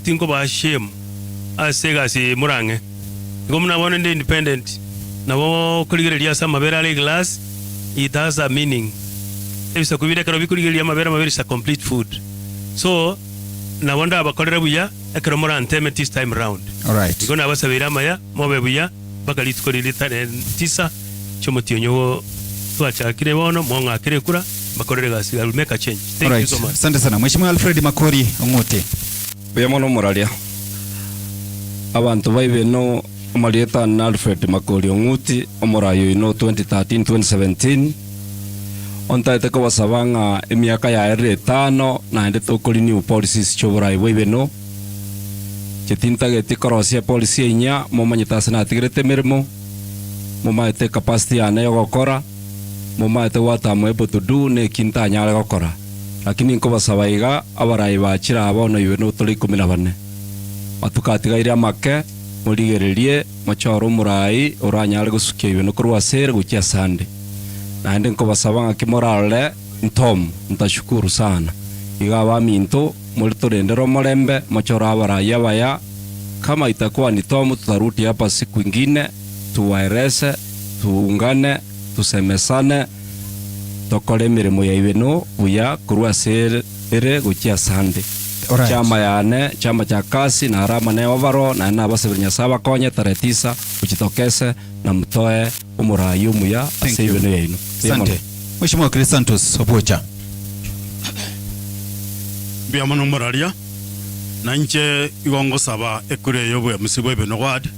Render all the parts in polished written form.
tinkobaa shame ase egasi eye morang'e. Igo buna bono inde independent, nabo okorigereria ase amabere are eglass, it has a meaning. Ebisaku bire ekero bikorigereria amabere, amabere is a complete food. So, nabo ndabakorere buya ekero moranteme this time round. Alright. Igo nabasabeire amaya, mobe buya mpaka rituko riria tarehe tisa chi'omotienyi ogo twachakire bono, mong'akere ekura, mbakorere egasi, I will make a change. Thank you Alright. so much. Asante sana. Mheshimiwa Alfred Makori Ong'uti. Mbuya mono moraria. Abanto baibeno amarieta ane na Alfred Makori Ong'uti, omorai oino 2013 2017. Ontaete kobasaba ng'a emiaka yaerire etano naende toko renew policies chi'oborai bwa ibeno. Inche tintageti korosia epolicy enyia, momanyete ase natigerete emeremo, momaete ecapacity yane yogokora, momaete what am able to do neki ntanyare gokora. Lakini nkobasaba iga, abarai bachire aa bono ibeno tore ikomi na bane. Matuko atigaire amake, morigererie, mochore omorai oranyare gosukia ibeno korwa ase ere gochia asande. Naende nkobasaba ng'aki morarore ntom, ntashukuru sana. Iga abaminto, more torendere omorembe, mochore abarai abaya, kama itakuwa ni tom tutarudi hapa siku ingine, tuwaeleze, tuungane, tusemesane, tokore emeremo ya ibeno buya korwa ase ere gochia asande. Alright. Chama yane, chama cha kasi, naro amane overall, naende nabasabire Nyasae abakonye tarehe tisa, mujitokeze na motoe omorai omuya Thank ase you. ibeno yaino. Mbuya mono. Asante. Mheshimiwa Chrisantus Obwocha. Mbuya mono moraria, na inche igo ngosaba ekura eye y'oboyamusi bwa Ibeno Ward,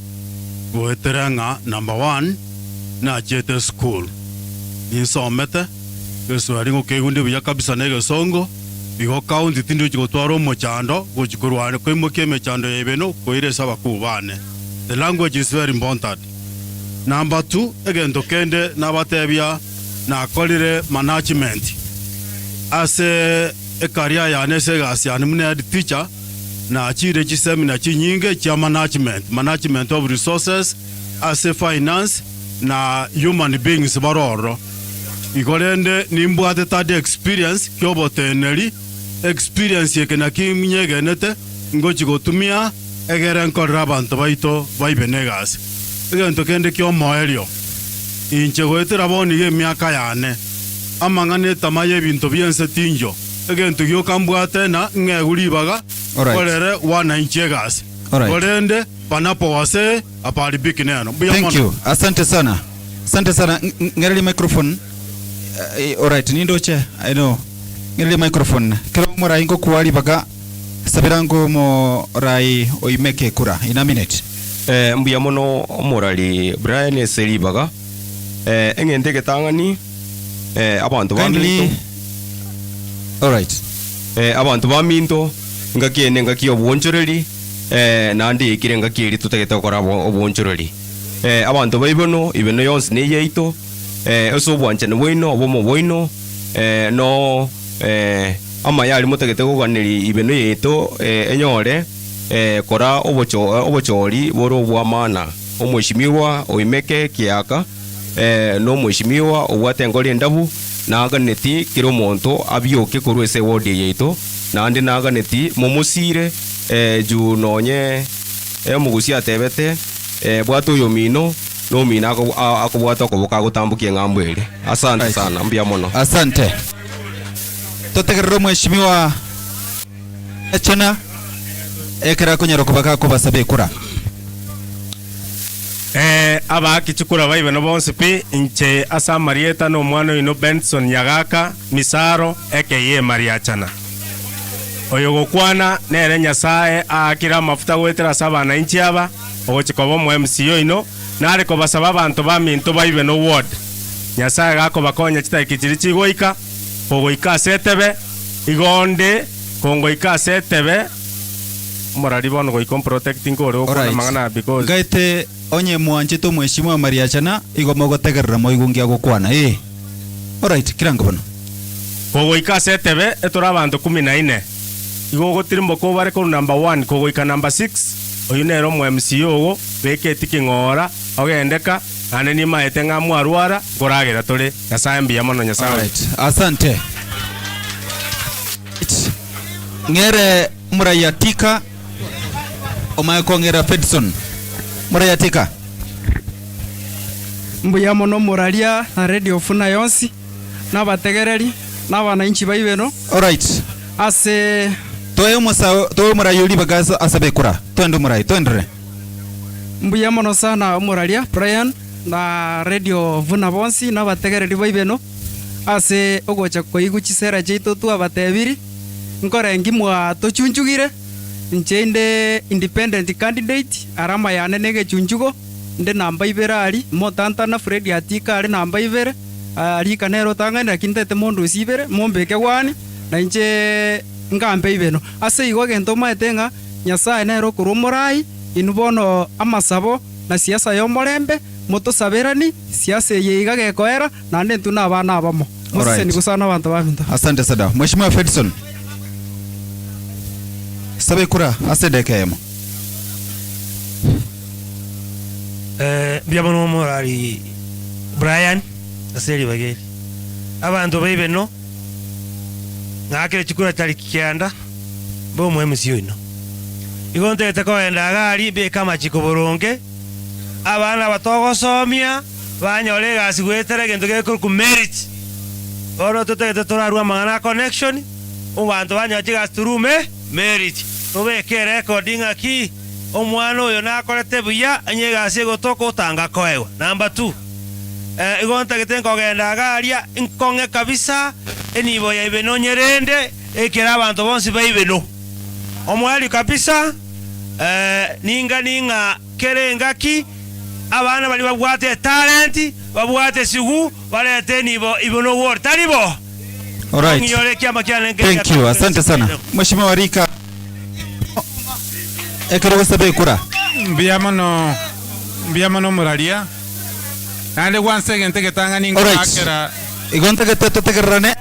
goetera ng'a number one, nachiete esukuru, ninsomete, egeswahili ngokeigundie buya kabisa na egesongo, igo county tindochi gotwara omochando gochi korwa koimokia emechando ya Ibeno koira ase abakuu bane. The language is very important. Number two, egento kende nabatebia nakorire management ase ecareer yane ase egasi yane buna head teacher, nachire chiseminar chinyinge chia management, management of resources ase finance na human beings bare ororo. Igo rende nimbwate third experience kioboteneri, experience eke naki nyegenete ngochi gotumia egere nkorere abanto baito baibe negasi. Egento kende ki'omoerio, inche goetera bono iga emiaka yane, amang'ana etama y'ebinto bi'ense tinjo, egento gioka mbwate na ng'egwe ribaga Alright. nkorere wananchi egasi. Alright. Korende panapo wasee hapaharibiki neno. Mbuya Thank mono. you. Asante sana. Asante sana. Ng- ng- Ng'ereria microphone. Eh, alright, nindoche. I know. Ng'ereria microphone. Kero omorai ngokwa ribaga sabera ngo omorai oimeke kura in a minute. Eh, mbuya mono omorari Brian ase ribaga. Eh, eng'ento egetang'ani eh, abanto Kindly. baminto Alright. eh, abanto baminto engaki eye nengaki ya obwonchoreri eh, naende yaikire engaki eria totagete gokora obo obwonchoreri. Eh, abanto ba Ibeno, Ibeno yonsi neyaito, eh, ase obwanchani bwaino, obomo bwaino, eh, no eh, amaya aria motagete koganeria Ibeno yaito eh, enyore eh, kora obocho obochori bore obw'amaana. Omweshimiwa oimeke kiaka, eh, nomweshimiwa obwate enkoro endabu, naganeti kera omonto abioke korwa ase ewodi eye yaito, naende naganeti momosire, eh, juu nonye omogusia atebete, eh, bwata oyomino, na omino ako akobwata okoboko agotambokia eng'ambo eria. Asante Right. sana, mbuya mono. Asante. Totegerere omweshimiwa Echena ekero akonyara koba gakobasaba ekura. Ee, abaaki chikura baibeno bonsi pi, inche ase amarieta nomwana oino Benson Nyagaka Misaro ekeyie Mariachana. Oyogokwana nere Nyasae aakire amafuta goetera ase abanainchi aba, ogochia koba omo MC oino, nare kobasaba abanto baminto baibeno ward. Nyasae gakobakonya chidakika chiria chigoika, kogoika ase etebe, igo onde kongoika ase etebe, Omorari bono goika omprotect nkore gokwana Alright. amang'ana aya because. Ngaete onye mwanchete omweshimiwa Mariachana igo mogotegerera moigwe ngi agokwana ee. Alright, kirango bono. Kogoika ase etebe etore abanto kumi na ine, igo ogotirimboka obare korwa number one kogoika number six, oyio nere omo MCA ogo, beka etiki ng'ora, ogende ka, naende nimaete ng'a mwarwara, nkoragera tore. Nyasae mbuya mono Nyasae oito. Alright, asante. Ng'ere Muraia Tika. Omae kong'era Fedson. Morayatika. Mbuya mono moraria na Radio Funa yonsi, na abategereri, na abanainchi baibeno, Alright. ase. Toe omosa toe omorai oria ribaga ase asabe ekura. Twende omorai, twenderere. Mbuya mono sana omoraria Brian na Radio Vuna bonsi na abategereri baibeno ase ogocha koigwa chisera chiaito twabatebiri, nkorengi mwatochunchugire, inche inde independent candidate, arama yane na egechunchugo, inde namba ibere aria, motantana Fred Atika are namba ibere, rika nere otang'aine lakini ntete mondusie ibere, mombeke gwani, na inche ngambe ibeno. Ase igo egento omaete ng'a Nyasae nere okorwa omorai, inwe bono amasabo na siasa y'omorembe, motosaberani, siasa eye iga gekoera, naende intwe nabana abamo. Alright. Mosesenigwe sana abanto baminto. Asante sana. Mheshimiwa Fedson. Saba ekura ase edeka eyemo. Eh, mbuya mono omorari Brian ase ribaga eri. Abanto baibeno ng'akere chikura tariki kianda mbe omo MC oino. Igo ntagete kogenda iga aria mbeke amachiko boronge, abana aba togosomia banyore egasi goetera egento gekorokwa merit. Bono totagete torarue amang'ana a connection, abanto banyore chigasi through me merit. Tobeke erecord ng'aki omwana oyo nakorete buya onye egasi egotoka otanga koegwa. Number two, igo ntagete nkogenda iga aria nkong'e kabisa enibo ya ibeno nyerende ekero abanto bonsi ba ibeno. Omwali kabisa, ningani ng'a kera engaki abana baria babwate etalenti, babwate esigu, barete enibo ibeno ward, tari bo? Alright. Ng'inyore ekiama kiane nkeria Thank you. Asante sana. Mheshimiwa Rika. Ekero gosaba ekura. Mbuya mono, mbuya mono moraria. Naende gwansa egento egetang'ani Alright. nkorakera. Igo ntagete totegererane.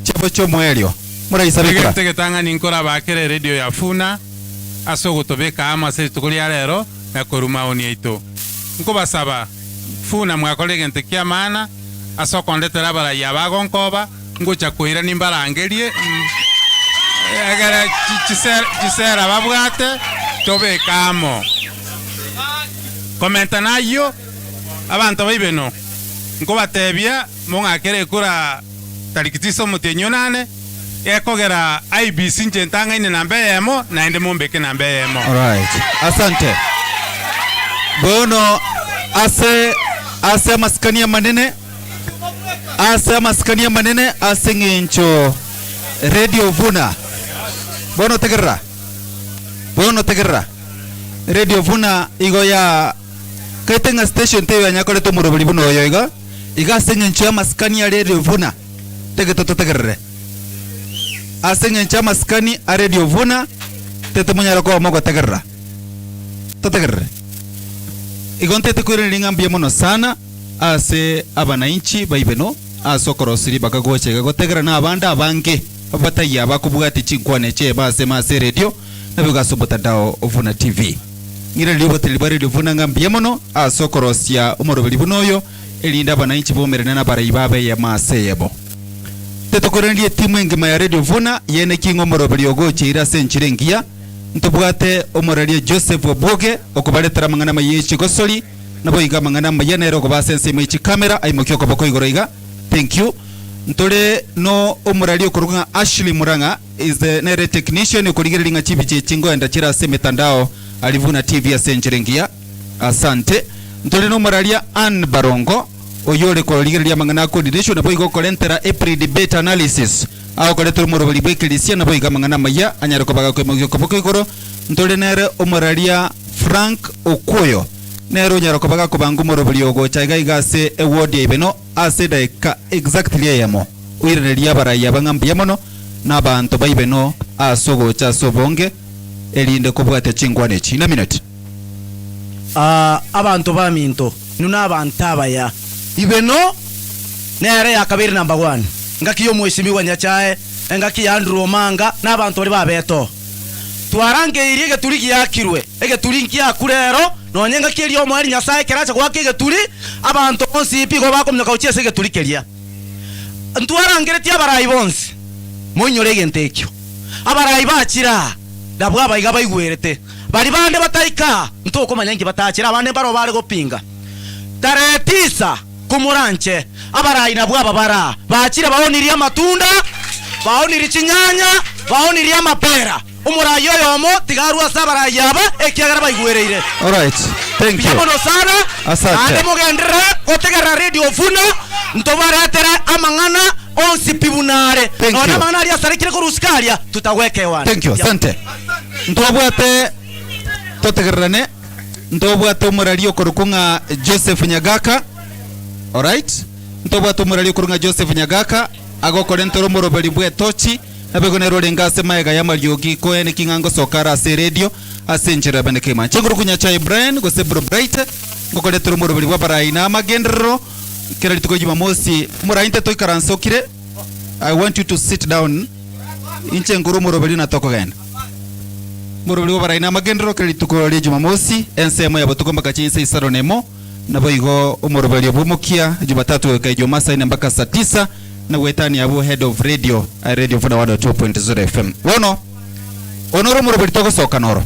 Chiabo chi'omoerio. Moraisabe ekura. Egento egetang'ani nkorabakera eredio ya Funa ase ogotobeka amo ase rituko ria rero na korwa maoni aito. Nkobasaba, Funa mwakora egento ki'amaana ase okondetera abarai aba agonkoba, ngocha koira nimbarangerie, egere chisera babwate tobeke amo. Komenta nayio, abanto baibeno, nkobatebia mong'akere ekura tariki tisa omotienyi onane, gekogera IEBC inche ntang'aine namba eyemo, naende mombeke namba eyemo. Alright. Asante. Bono ase ase amasikani amanene ase amasikani amanene ase eng'encho Radio Vuna bono tegerera bono tegerera Radio Vuna igo ya kaete ng'a station teiyo yanyakorete omoroberi buna oyo iga iga ase eng'encho y'amasikani a Radio Vuna tege tototegerere ase eng'encho y'amasikani a Radio Vuna tete monyare koba mogotegerera totegerere igo ntete koiraneria ng'a mbuya mono sana. Ase abanainchi baibeno, ase okorosia ribaga gocha iga gotegera na abande abange bataiyo abakobwatia chinkwana echi eba ase ase eredio naboigo ase omotandao o Vuna TV. Ng'iranerie oboteneneri bwa Radio Vuna ng'a mbuya mono ase okorosia omoroberi buna oyo erinde abanainchi baumerane na abarai babe eyemo ase eyemo. Tetokoiraneria etimu engima ya Radio Vuna yene ki ng'a omoroberi ogocha eira ase enchera engiya. Ntobwate omoraria Joseph Obwoge okobaretera amang'ana amaya ye chigosori. Naboigo amang'ana amaya nere okoba ase ensemo ye chikamera aimokie okoboko igoro iga. Thank you. Ntore no omorari okorokwa ng'a Ashley Murang'a is the nere technician okorigereria ng'a chibicha echi ngoenda chire ase emetandao aria buna TV ase enchera engiya. Asante. Ntore no omoraria Ann Barongo oyio ore korigereria amang'ana a coordination naboigo okorentera e pre-debate analysis agokoretera omoroberi bw'ekerisia naboigo amang'ana amaya anyare koba gakoimokia okoboko igoro. Ntore nere omoraria Frank Okuoyo nere onyara koba gakobanga omoroberi ogocha iga iga ase eward ya Ibeno ase edaika exactly eyemo. Oiraneria abarai aba ng'a mbuya mono na abanto ba Ibeno ase ogocha ase obonge erinde kobwatia chinkwana echi. In a minute. Aa, abanto baminto, inwe nabanto abaya. Ibeno nere yakabeire number one, engaki y'omwesimigwa Nyachae, engaki ya Andrew Omanga, na abanto baria babete oo. Twarangeirie egeturi giakirwe, egeturi nkiakure ero, nonya engaki eria omoerio Nyasae ekero acha goaka egeturi, abanto bonsi pi igo bakominyoka gochia ase egeturi keria. Ntwarangeretie abarai bonsi, moinyore egento ekio. Abarai bachire aa, nabwo abaiga baigwerete. Baria bande bataika aa, ntokomanya inki batachire, abande mbaroo bare gopinga. Tarehe tisa komoranche, abarai nabwo aba bare aa, bachire baonirie amatunda, baonirie chinyanya, baonirie amapera. Omorai oyomo tiga arue ase abarai aba, ekiagera baigwereire. Alright, thank Mbuya you. mono sana, Asante. naende mogenderere gotegerera Radio Funa, ntobaretere amang'ana onsi pi buna are. Thank Nonya you. amang'ana aria asarekire korwa isiko aria, tutagweka ewana. Thank you, asante. Ntobwate totegererane, ntobwate omorari okorokwa ng'a Joseph Nyagaka. Alright? Ntobwate omorari okorokwa ng'a Joseph Nyagaka agokorentera omoroberi bw'etochi. Naboigo nere orenge ase magega y'amariogi, koeneki ng'a ngosoka are ase eredio ase enchera y'abene kegima. Inche nkorokwa Nyachae Brian, gose Bro Bright, ngokoretera omoroberi bw'abarai na amagenderero kera rituko ria Jumamosi. Morai inte toikaranse okire, I want you to sit down, inche nkore omoroberi na tokogenda. Omoroberi bw'abarai na amagenderero kera rituko ria Jumamosi, ensemo ya botuko mpaka chinsa isano na emo. Naboigo omoroberio bw'omokia Jumatatu goika Ijumaa saa ine mpaka saa tisa, na goetania abwo Head of Radio, Radio Funa 102.0 FM. Bono, ono ore omoroberi togosoka noro.